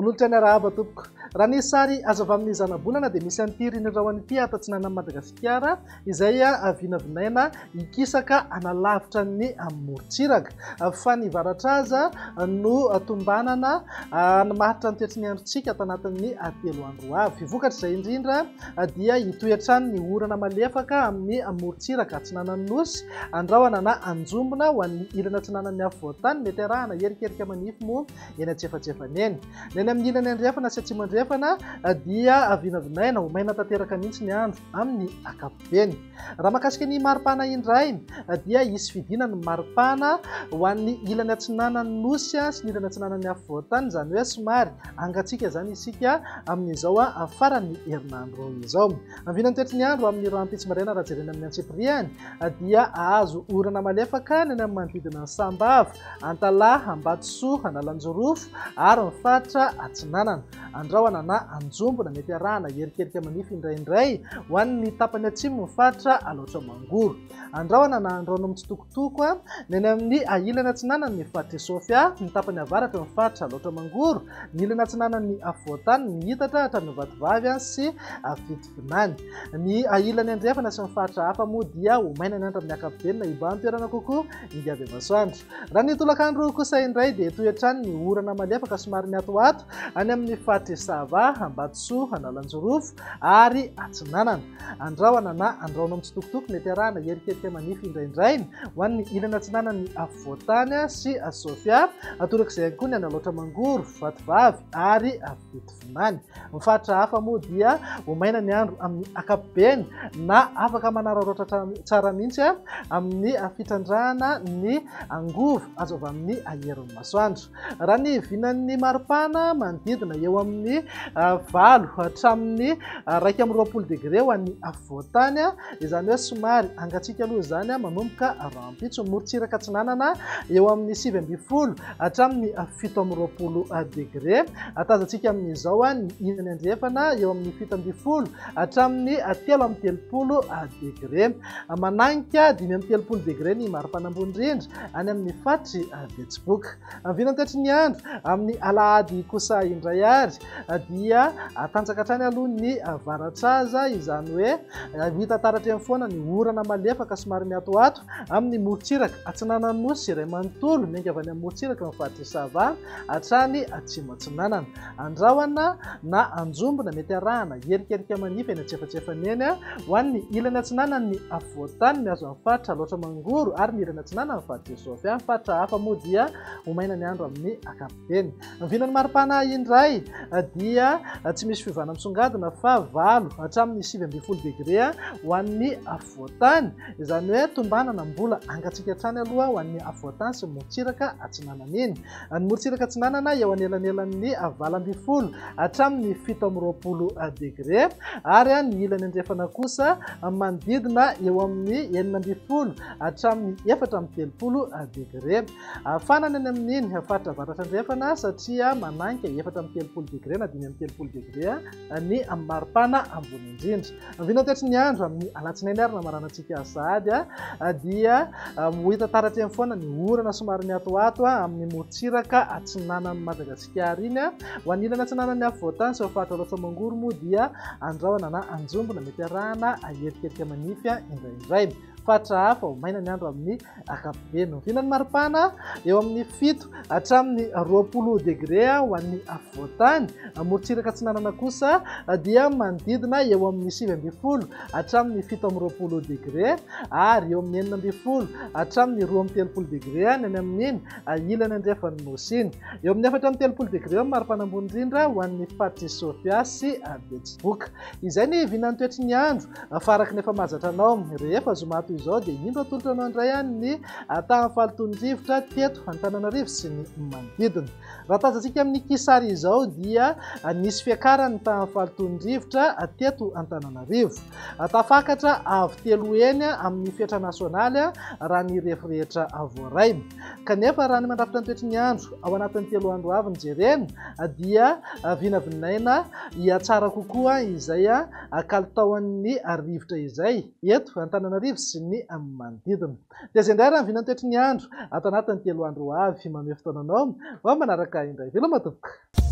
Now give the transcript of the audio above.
Manolotra ny arahaba tompoko. Raha ny sary azo avy amin'ny zanabolana dia misy an'ity rinirahona ity ato atsinanan'i Madagasikara izay vinavinaina hikisaka hanalavitra ny morontsiraka. Fa ny varatra aza no tombanana hanamaritra ny toetry ny androntsika ato anatin'ny 3 andro ho avy. Vokatr'izay indrindra dia hitohy hatrany ny orana malefaka amin'ny morontsiraka atsinanan'ny Nosy, andrahona na anjombona ho an'ny ilany atsinanan'ny afovoan-tany, mety arahana erikerika manify moa eny antsefatsefany eny. Ny any amin'ny ilany andrefana sy atsimo andrefana dia vinavinaina ho maina tanteraka mihitsy ny andro amin'ny ankapobeny. Raha mahakasika ny maripana indray dia hisy fidinana ny maripana ho an'ny ilany atsinanan'ny Nosy sy ny ilany atsinanan'ny afovoan-tany, izany hoe somary hangatsiaka izany isika amin'izao faran'ny herinandro izao. Ny vinan'ny toetry ny andro amin'ny rahampitso maraina raha jerena amin'ny antsipiriany dia hahazo orana malefaka ny any amin'ny manodidina ny Sambava, Antalaha, Ambatosoa, Analanjirofo ary ny faritra Atsinanana. Andrahona na Anjombona mety arahana erikerika manify indraindray ho an'ny tapany atsimo ny faritra Alaotra Mangoro. Andrahona na Andraona mitsitokotoko ny any amin'ny ilany atsinanan'ny faritr'i Sofia, ny tapany avaratry ny faritra Alaotra Mangoro, ny ilany atsinanan'ny afovoan-tany mihitatra hatramin'ny Vatovavy sy Fitovinany. Ny ilany andrefana sy ny faritra hafa moa dia ho maina ny andro amin'ny ankapobeny na hibahan-toerana kokoa ny avy masoandro. Raha ny tolakandro kosa indray dia hitohy hatrany ny orana malefaka somary miatoato any amin'ny faritr'i Sava, Ambatosoa, Analanjirofo ary Atsinanana. Andrahona na andrahona mitsitokotoko mety arahana erikerika manify indraindray ho an'ny ilany atsinanan'ny afovoan-tany sy Sofia. Torak'izay ihany koa ny any Alaotra Mangoro, Vatovavy ary Fitovinany. Ny faritra hafa moa dia ho maina ny andro amin'ny ankapobeny na afaka manararaotra tsara mihitsy amin'ny fitrandrahana ny angovo azo avy amin'ny herin'ny masoandro. Raha ny vinan'ny maripana, manodidina eo amin'ny 8 hatramin'ny 21 degre ho an'ny afovoan-tany, izany hoe somary hangatsiaka aloha izany manomboka rahampitso. Morontsiraka atsinanana eo amin'ny 19 hatramin'ny 27 degre. Tazantsika amin'izao ny ilany andrefana eo amin'ny 17 hatramin'ny 33 degre. Mananika 35 degre ny maripana ambony indrindra any amin'ny faritry Betsiboka. Vinantetry ny andro amin'ny alahady kosa indray ary dia hatanjaka hatrany aloha ny varatraza, izany hoe hita taratra eny foana ny orana malefaka somary miatoato amin'ny morontsiraka atsinanan'ny Nosy iray manontolo, miainga avy any amin'ny morontsiraka ny faritr'i Sava hatrany atsimo atsinanana. Andrahona na anjombona mety arahana erikerika manify eny antsefatsefany eny ho an'ny ilany atsinanan'ny afovoan-tany mihazo amin'ny faritra Alaotra Mangoro ary ny ilany atsinanan'ny faritr'i Sofia. Ny faritra hafa moa dia ho maina ny andro amin'ny ankapobeny. Ny vinan'ny maripana indray dia tsy misy fiovana misongadina fa 8 hatramin'ny 19 degre ho an'ny afovoan-tany, izany hoe tombanana mbola hangatsiaka hatrany aloha ho an'ny afovoan-tany sy ny morontsiraka atsinanana iny. Ny morontsiraka atsinanana eo anelanelan'ny 18 hatramin'ny 27 degre ary ny ilany andrefana kosa manodidina eo amin'ny 16 hatramin'ny 34 degre. Hafanana any amin'iny faritra avaratra andrefana satria manainga 34 degre na 35 degre ny maripana ambony indrindra. Ny vinantetry ny andro amin'ny alatsinainy ary namaranantsika sahady dia ho hita taratra eny foana ny orana somary miatoato amin'ny morontsiraka atsinanan'i Madagasikara iny. Ho an'ny ilany atsinanan'ny afovoan-tany sy ao faritra Alaotra Mangoro moa dia andrahona na anjombona mety arahana erikerika manify indraindray. Faritra hafa ho maina ny andro amin'ny ankapobeny. Ny vinan'ny maripana eo amin'ny 7 hatramin'ny 20 degre ho an'ny afovoan-tany. Morontsiraka atsinanana kosa dia manodidina eo amin'ny 19 hatramin'ny 27 degre ary eo amin'ny 16 hatramin'ny 32 degre ny any amin'iny ilany andrefan'ny Nosy iny. Eo amin'ny 34 degre eo amin'ny maripana ambony indrindra ho an'ny faritr'i Sofia sy Betsiboka. Izay ny vinan'ny toetry ny andro. Fa araka ny efa mahazatra anao, rehefa zoma toy izao dia indro atolotra anao indray ny tahan'ny fahalotoan'ny rivotra teto Antananarivo sy ny manodidina. Raha tazantsika amin'ny kisary izao dia nisy fiakarany ny tahan'ny fahalotoan'ny rivotra teto Antananarivo. Tafakatra avo 3 heny amin'ny fetra nasionaly raha ny refy rehetra voaray. Kanefa raha ny mandrafitra ny toetry ny andro ao anatin'ny 3 andro avy no jerena dia vinavinaina hihatsara kokoa izay kalitaon'ny rivotra izay eto Antananarivo sy ny manodidina. Dia izay indray raha ny vinan'ny toetry ny andro ato anatin'ny 3 andro ho avy. Manome fotoana anao ho amin'ny manaraka indray. Veloma tompoko.